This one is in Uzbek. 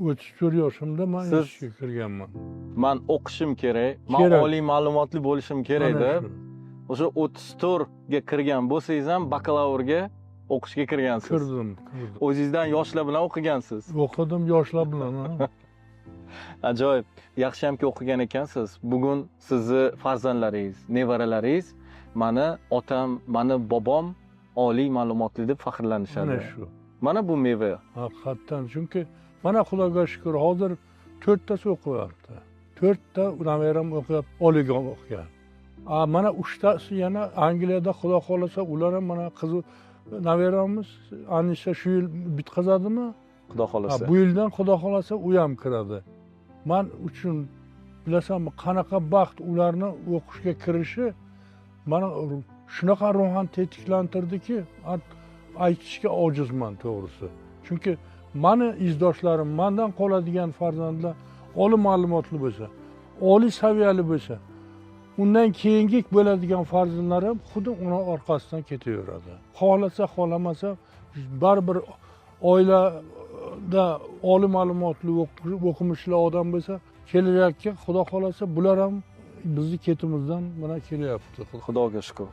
34 yoshimda man institutga kirganman. Man o'qishim kerak, man oliy ma'lumotli bo'lishim kerak deb o'sha 34 ga kirgan bo'lsangiz ham bakalavrga o'qishga kirgansiz. Kirdim. O'zingizdan yoshlar bilan o'qigansiz. O'qidim yoshlar bilan. Ajoyib. Yaxshi hamki o'qigan ekansiz. Bugun sizni farzandlaringiz, nevaralaringiz mani otam, mani bobom oliy ma'lumotli deb faxrlanishadi. Mana shu. Mana bu meva. Haqiqatdan, chunki mana Xudoga shukr, hozir 4 tasi o'qiyapti. 4 ta nevaram o'qiyapti, oliygoh o'qigan. Mana 3 tasi yana Angliyada, Xudo xohlasa, ular ham mana qizi nevaramiz Anisa shu yil bitkazadimi? Xudo xohlasa. Bu yildan Xudo xohlasa u ham kiradi. Man uchun bilasanmi, qanaqa baxt ularni o'qishga kirishi mani shunaqa ruhan tetiklantirdiki, aytishga ojizman to'g'risi. Chunki mani izdoshlarim, mandan qoladigan farzandlar oliy ma'lumotli bo'lsa, oliy saviyali bo'lsa, undan keyingi bo'ladigan farzandlarim xuddi uni orqasidan ketaveradi. Xohlasa, xohlamasa baribir oilada oliy ma'lumotli o'qimishli odam bo'lsa, kelajakka Xudo xohlasa bular ham bizni ketimizdan mana kelyapti. Xudoga shukr.